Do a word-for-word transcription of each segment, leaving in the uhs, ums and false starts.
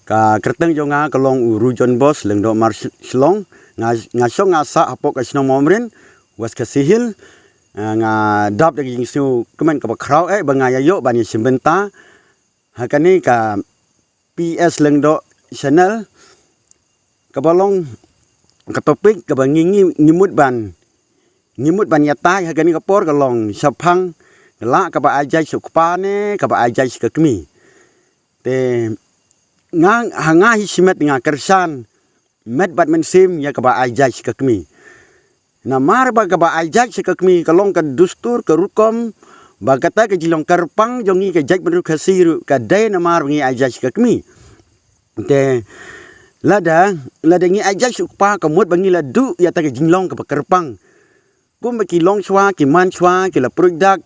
Ka kyrteng jong nga ka long u Rujon Bos Lyngdoh Mar Sh- Shlong. Nga nga shong nga sah hapoh ka shnong Mawmrin, West Khasi Hills. Ah, nga dap da ka jingsngew kmen kaba khraw eh ba nga ïa ïoh ban ïa shim bynta ha kane ka P S Lyngdoh channel, kaba long ka topic kaba ngi ngi ngi mut ban ngi mut ban ïatai ha kane ka por ka long shaphang ka lah kaba ai jait sha u kpa ne kaba ai jait sha ka kmie. Te nga ha nga hi shimet nga kyrshan met bad mynsiem ïa kaba ai jait sha ka kmie. Namar ba kaba ai jait sha ka kmie ka long ka dustur ka rukom ba kata ka jinglong kyrpang jong ngi ka jaitbynriew Khasi ruh ka dei namar ba ngi ai jait sha ka kmie. Te lada lada ngi ai jait sha u kpa ka mut ba ngi la duh ïa kata ka jinglong kaba kyrpang. Kumba ki longshuwa ki manshuwa ki la pruid dak,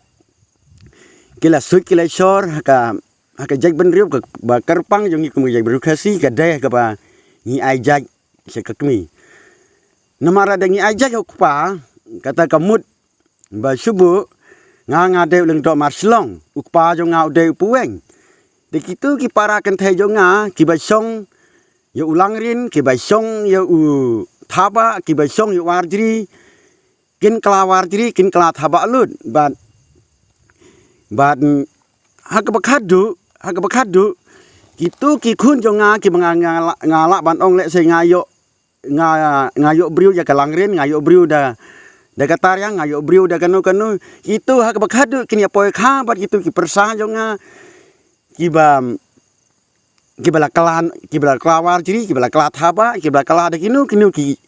ki la suit ki la shor ha ka ha ka jaitbynriew ka ba kyrpang jong ngi kum ka jaitbynriew Khasi ka dei kaba ngi ai jait sha ka kmie. Namar lada ngi ai jait sha u kpa kata ka mut ba shu buh nga nga dei u Lyngdoh Mar Shlong, u kpa jong nga u dei u Puweng. Te kitu ki para kynthei jong nga kiba shong ïa u Langrin, kiba shong ïa u Thaba, kiba shong ïa u Arjri, kin kylla Arjri, kin kylla Thaba lut. Bad bad ha kaba khadduh ha kaba khadduh kitu ki khun jong nga kiba nga nga lah ban ong lehse nga ïoh nga nga ïoh briew ïa ka Langrin, nga ïoh briew da da ka Tariang, nga ïoh briew da kano kano. Kitu ha kaba khadduh kin ïa poi kha bad kitu ki pyrsa jong nga kiba kiba la kylla kiba la kylla Arjri, kiba la kylla Thaba, kiba la kylla da kino kino ki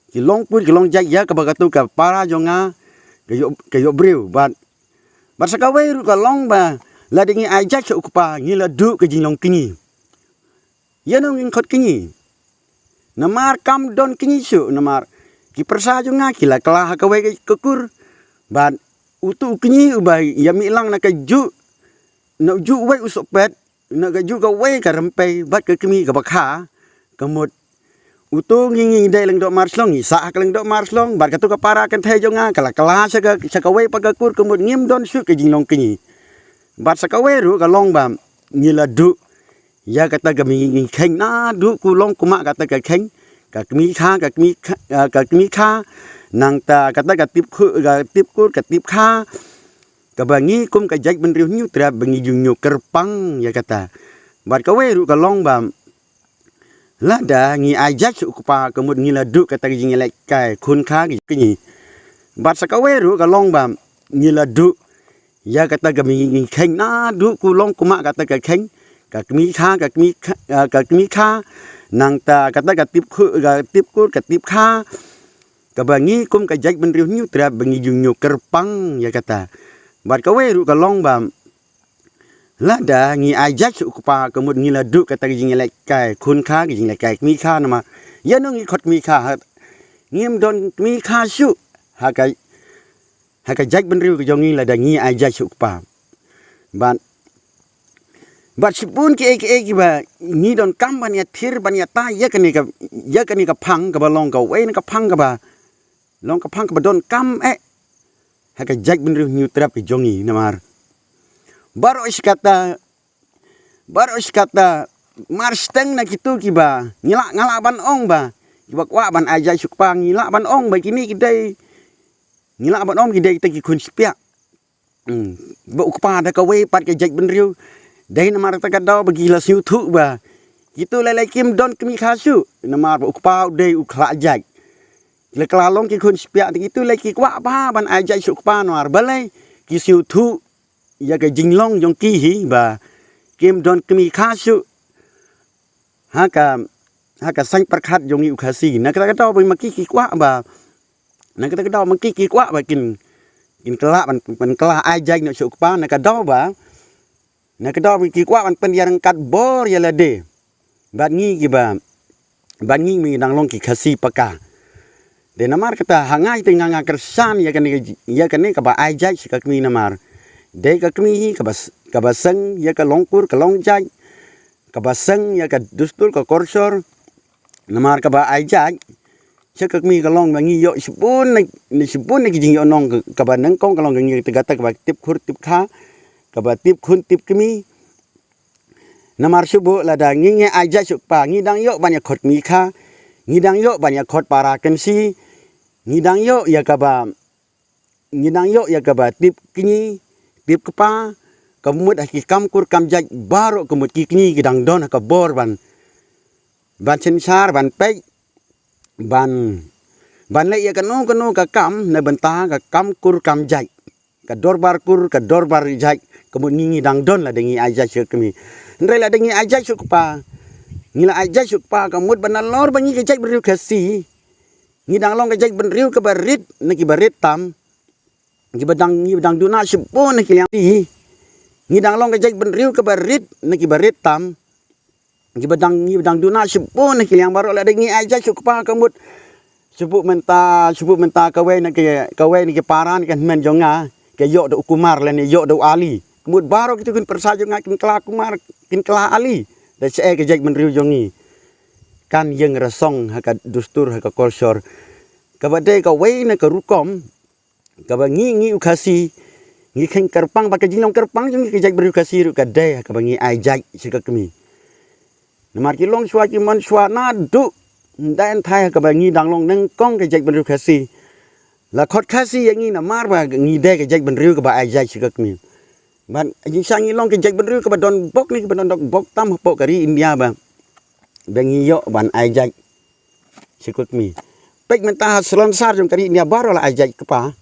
ki long pud ki long jait ïa kaba katu ka para jong nga ka ïoh ka ïoh briew. Bad bad sa kawei ruh ka long ba lada ngi ai jait sha u kpa ngi la duh ka jinglong kñi. Ïa nong ngin khot kñi. Namar kam don kñi shuh namar ki pyrsa jong nga ki la kylla ha kawei ka kur. Bad utu u kñi uba ïa mih lang na ka juh na u juh wei u sohpet na ka juh kawei ka rympei bad ka kmie kaba kha ka mut utu ngi ngi dei Lyngdoh Mar Shlong, ngi sah ha ka Lyngdoh Mar Shlong bad katu ka para kynthei jong nga ka la kylla sha ka sha kawei pat ka kur ka mut ngim don shuh ka jinglong kñi. Bad sa kawei ruh ka long ba ngi la duh ïa kata ka mi ngi kheiñ naduh ku long kumah kata ka kheiñ ka kmie kha ka kmie kha, ah, ka kmie kha nangta kata ka tip khu ka tip kur ka tip kha kaba ngi kum ka jaitbynriew Hynñiewtrep ba ngi ju ñiew kyrpang ïa kata. Bad kawei ruh ka long ba lada ngi ai jait sha u kpa ka mut ngi la duh kata ka jingïalehkai khun kha ka kñi. Bad sa kawei ruh ka long ba ngi la duh ïa kata ka mi ngi kheiñ naduh ku long kumah kata ka kheiñ ka kmie kha ka kmie kha, ah, ka kmie kha nangta kata ka tip khu ka tip kur ka tip kha kaba ngi kum ka jaitbynriew Hynñiewtrep ba ngi ju ñiew kyrpang ïa kata. Bad kawei ruh ka long ba lada ngi ai jait sha u kpa ka mut ngi la duh kata ka jingïalehkai khun kha ka jingïalehkai kmie kha namar ïa nong ngi khot kmie kha. Ngim don kmie kha shuh ha ka ha ka jaitbynriew ka jong ngi lada ngi ai jait sha u kpa. Bad bad shibun kiei kiei kiba ngi donkam ban ïathir ban ïatai ïa kane ka ïa kane ka phang kaba long kawei na ka phang kaba long ka phang kaba donkam eh ha ka jaitbynriew Hynñiewtrep ka jong ngi namar baroh shi katta baroh shi katta mar shiteng na kitu kiba ngi lah nga lah ban ong ba kiba kwah ban ai jait sha u kpa ngi lah ban ong ba kine ki dei ngi lah ban ong ki dei kita ki khun shipia. Hmm. Ba u kpa da kawei pat ka jaitbynriew dei namar kata ka daw ba ki la sngewthuh ba kitu lei lei kim don kmie kha shuh namar ba u kpa u dei u khlad jait. Ki la kylla long ki khun shipia te kitu lei ki kwah ba ban ai jait sha u kpa namar balei ki sngewthuh ïa ka jinglong jong ki hi ba kim don kmie kha shuh ha ka ha ka saiñ pyrkhat jong ngi u Khasi. Na kata ka daw ba ma ki ki kwah ba na kata ka daw ma ki ki kwah ba kin kin kylla ban ban kylla ai jait noh sha u kpa na ka daw ba na ka daw ba ki kwah ban pynïaryngkat bor ïa lade bad ngi kiba bad ngi mi dang long ki Khasi paka. Dei namar kata ha nga te nga nga kyrshan ïa kane ïa kane kaba ai jait sha ka kmie namar dei ka kmie hi kaba kaba seng ïa ka longkur ka longjait kaba seng ïa ka dustur ka korsor. Namar kaba ai jait sha ka kmie ka long ba ngi ïoh shibun na shibun na ki jingïohnong kaba nyngkong ka long ka ngi te kata kaba tip khun tip kha kaba tip khun tip kmie. Namar shu buh lada ngi ngi ai jait suk pa, ngi dang ïoh ban ïa khot mih kha, ngi dang ïoh ban ïa khot para kynsi, ngi dang ïoh ïa kaba, ngi dang ïoh ïa kaba tip kñi, tip kpa, ka mut ha ki kam kur kam jait baroh ka mut ki kñi ki dang don ha ka bor ban, ban synshar, ban peit, ban, ban leh ïa kano kano ka kam na bynta ka kam kur kam jait. Ka dorbar kur, ka dorbar jait, ka mut ngi ngi dang don lada ngi ai jait sha ka kmie. Hynrei lada ngi ai jait suk pa, ngi la ai jait suk pa, ka mut ba nalor ba ngi ka jaitbynriew Khasi, ngi dang long ka jaitbynriew kaba rit na kiba rit tam, kiba dang, ngi dang duna shibun na ki liang ti. Ngi dang long ka jaitbynriew kaba rit na kiba rit tam, kiba dang, ngi dang duna shibun na ki liang baroh. Lada ngi ai jait suk pa, ka mut shu buh mynta, shu buh mynta kawei na ki, kawei na ki para na ki hynmen jong nga, ki ïoh da u Kumar lane ïoh da u Ali. Ka mut baroh kito kin pyrsa jong nga kin kylla Kumar, kin kylla Ali. Da shaei ka jaitbynriew jong ngi kan ïeng rasong ha ka dustur, ha ka kolshor. Kaba dei kawei na ka rukom kaba ngi, ngi u Khasi, ngi kheiñ kyrpang, ba ka jinglong kyrpang jong ngi ka jaitbynriew Khasi ruh ka dei ha kaba ngi ai jait sha ka kmie. Namar ki long shuwa ki mon shuwa naduh hynda hynthai ha kaba ngi dang long nyngkong ka jaitbynriew Khasi. La khot Khasi ïa ngi namar ba ngi dei ka jaitbynriew kaba ai jait sha ka kmie. Ban jingshisha ngi long ka jaitbynriew kaba don bok ne kaba don dok bok tam hapoh ka ri India ba, ba ngi ïoh ban ai jait sha ka kmie. Peit mynta ha salonsar jong ka ri India baroh la ai jait kpa.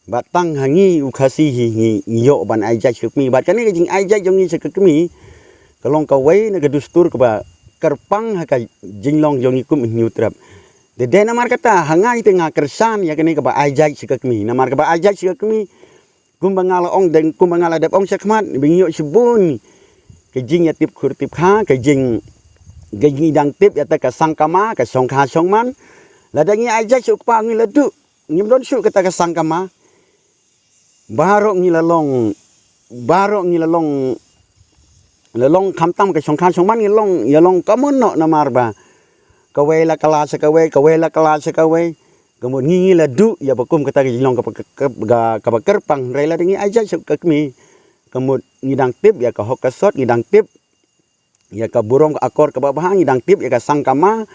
Bad tang ha ngi u Khasi hi ngi, ngi ïoh ban ai jait sha ka kmie. Bad kane ka jingai jait jong ngi sha ka kmie ka long kawei na ka dustur kaba kyrpang ha ka jinglong jong ngi kum Hynñiewtrep. Te dei namar kata ha nga hi te nga kyrshan ïa kane kaba ai jait sha ka kmie. Namar kaba ai jait sha ka kmie, kumba nga la ong deng, kumba nga la dep ong shakhmat, ba ngi ïoh shibun ka jingïatip khur tip kha, ka jing, ka jingdang tip ïa ta ka sangkama, ka shongkha shongman. Lada ngi ai jait suk pa ngi la duh, ngim don shuh kata ka sangkama. Baroh ngi la long, baroh ngi la long, la long khamtam ka shongkha shongman ngi long, ïa long ka mon noh namar ba kawei la kylla sha kawei, kawei la kylla sha kawei. Ka mut ngi, ngi la duh ïa ba kum kata ka jinglong kaba, kaba, kaba kyrpang, hynrei lada ngi ai jait sha ka kmie, ka mut ngi dang tip ïa ka hok ka sot, ngi dang tip ïa ka burom ka akor kaba bha, ngi dang tip ïa ka sangkama.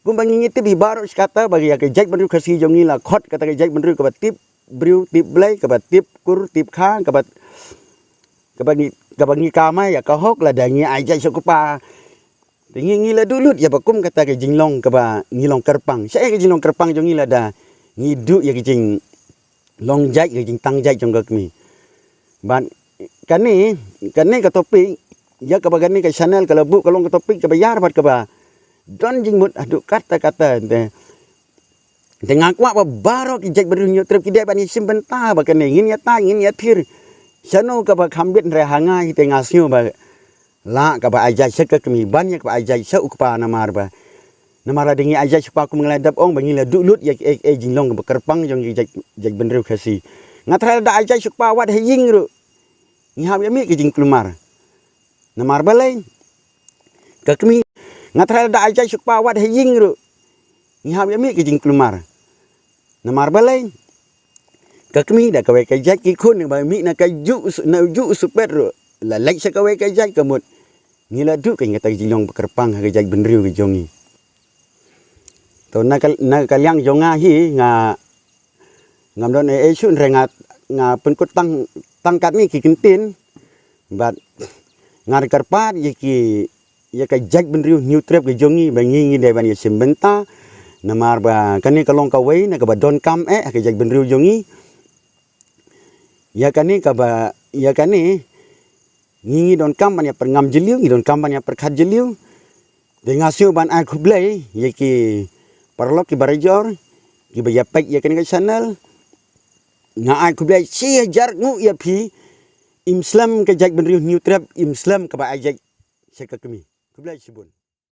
Kumba ngi, ngi tip hi baroh shi katta ba ïa ka jaitbynriew Khasi jong ngi la khot kata ka jaitbynriew kaba tip briew tip Blei, kaba tip kur tip kha, kaba, kaba ngi, kaba ngi kamai ïa ka hok lada ngi ai jait suk pa. Te ngi, ngi la duh lut ïa ba kum kata ka jinglong kaba ngi long kyrpang. Shaei ka jinglong kyrpang jong ngi lada ngi duh ïa ka jinglong jait, ka jingtang jait jong ka kmie. Bad kane, kane ka topic, ïa kaba kane ka channel ka la buh ka long ka topic kaba ïar bad kaba don jingmut haduh katta katta. Te, te nga kwah ba baroh ki jaitbynriew Hynñiewtrep ki dei ban ïashim bynta ba kane ngin ïatai, ngin ïathir. Shano kaba kham bit, hynrei ha nga hi te nga sngew ba lah kaba ai jait sha ka kmie ban ïa kaba ai jait sha u kpa namar ba, namar lada ngi ai jait sha u kpa kum nga la dep ong ba ngi la duh lut ïa kiei kiei jinglong kaba kyrpang jong ki jait, jaitbynriew Khasi. Nga tharai lada ai jait sha u kpa wat ha ïing ruh ngi hap ïa mih ka jingkulmar. Namar balei? Ka kmie, nga tharai lada ai jait sha u kpa wat ha ïing ruh ngi hap ïa mih ka jingkulmar. Namar balei? Ka kmie da kawei ka jait, ki khun ba mih na ka juh, na juh u Suippet ruh la leit sha kawei ka jait, ka mut ngi la duh ka, kata ka jinglong ba kyrpang ha ka jaitbynriew ka jong ngi. To na ka, na ka liang jong nga hi nga, ngam don ei ei shuh, hynrei nga, nga pynkut tang, tang katne ki kyntien. Bad nga kyrpad ïa ki, ïa ka jaitbynriew Hynñiewtrep ka jong ngi ba ngi, ngi dei ban ïashim bynta. Namar ba kane ka long kawei na kaba donkam eh ha ka jaitbynriew jong ngi. Ïa kane kaba, ïa kane ngi, ngi donkam ban ïapyrngam jylliew, ngi donkam ban ïapyrkhat jylliew. Te nga sngew ban ai khublei ïa ki paralok ki barajor kiba ïapeit ïa kane ka channel. Nga ai khublei shi hajar nguh ïa phi. Im slem ka jaitbynriew Hynñiewtrep, im slem kaba ai jait sha ka kmie. Khublei shibun.